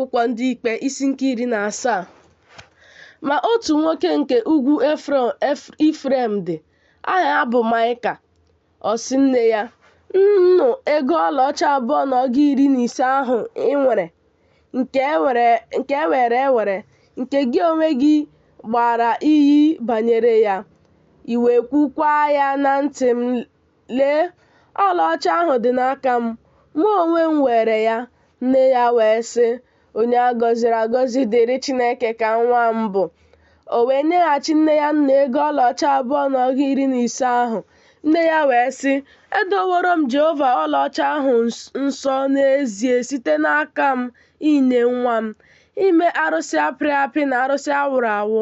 Akwụkwọ Ndị Ikpe isi nke 17. Ma otu nwoke nke ugwu Ifrem dị, aha ya bụ Maịka. Ọ sị nne ya, Nnu ego ọlaọcha abụọ na ọgụ 15 ahụ i nwere, nke e weere ewere, nke gị onwe gị gbara iyi banyere ya, i wee kwukwaa ya na ntị m, lee, ọlaọcha ahụ dị n'aka m, mụ onwe m weere ya. Nne ya wee sị, Onye a gọziri agọzi dịrị Chineke ka nwa m bụ. O wee nyeghachi nne ya nnu ego ọlaọcha abụọ na ọgụ 15 ahụ. Nne ya wee sị, Edoworo m Jehova ọlaọcha ahụ nsọ n'ezie site n'aka m inye nwa m, ime arụsị a pịrị apị na arụsị a wụrụ awụ,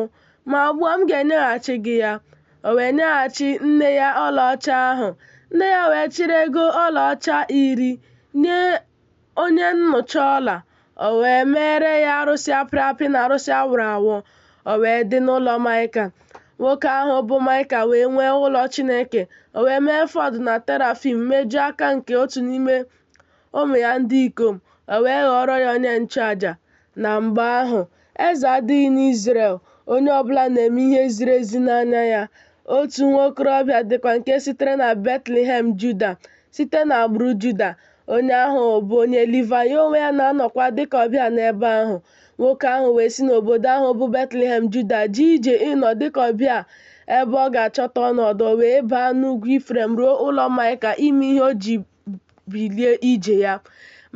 ma ugbu a m ga-enyeghachi gị ya. O wee nyeghachi nne ya ọlaọcha ahụ. Nne ya wee chịrị ego ọlaọcha 10 nye onye nnụcha ọla, o wee meere ya arụsị a pịrị apị na arụsị a wụrụ awụ. O wee dị n'ụlọ Maịka. Nwoke ahụ bụ Maịka wee nwee ụlọ Chineke. O wee mee efọd na terafim, mejuo aka nke otu n'ime ụmụ ya ndị ikom, o wee ghọọrọ ya onye nchụaja. Na mgbe ahụ, eze adịghị n'Izrel, onye ọbụla na-eme ihe ziri ezi n'anya ya. Otu nwa okorobịa dịkwa nke sitere na Betlehem Juda, site n'agbụrụ Juda. Onye ahụ bụ onye Livaị, ya onwe ya na-anọkwa dịka ọbịa n'ebe ahụ. Nwoke ahụ wee si n'obodo ahụ bụ Betlehem Juda jee ije ịnọ dịka ọbịa ebe ọ ga-achọta ọnọdụ. O wee baa n'ugwu Ifrem ruo ụlọ Maịka ime ihe o ji bilie ije ya.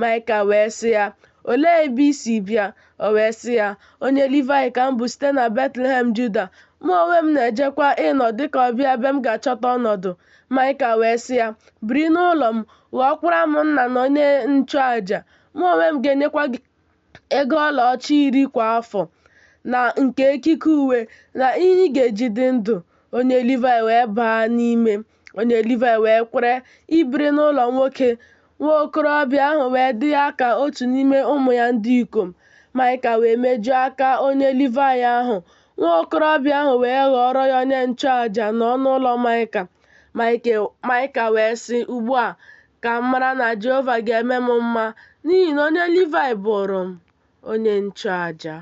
Maịka wee sị ya, Olee ebe i si bịa? O wee sị ya, Onye Livaị ka m bụ site na Betlehem Juda, mụ onwe m na-ejekwa ịnọ dịka ọbịa ebe m ga-achọta ọnọdụ. Maịka wee sị ya, Biri n'ụlọ m, ghọọkwara m nna na onye nchụaja, mụ onwe m ga-enyekwa gị ego ọlaọcha 10 kwa afọ, na nke ekike uwe, na ihe ị ga-eji dị ndụ. Onye Livaị wee baa n'ime. Onye Livaị wee kwere ibiri n'ụlọ nwoke. Nwa okorobịa ahụ wee dị ya ka otu n'ime ụmụ ya ndị ikom. Maịka wee mejuo aka onye Livaị ahụ. Nwa okorobịa ahụ wee ghọọrọ ya onye nchụaja n'ọnụ ụlọ Maịka. Maịka wee sị, Ugbu a, ka m mara na Jehova ga-eme m mma, n'ihi na onye Livaị bụụrụ m onye nchụaja.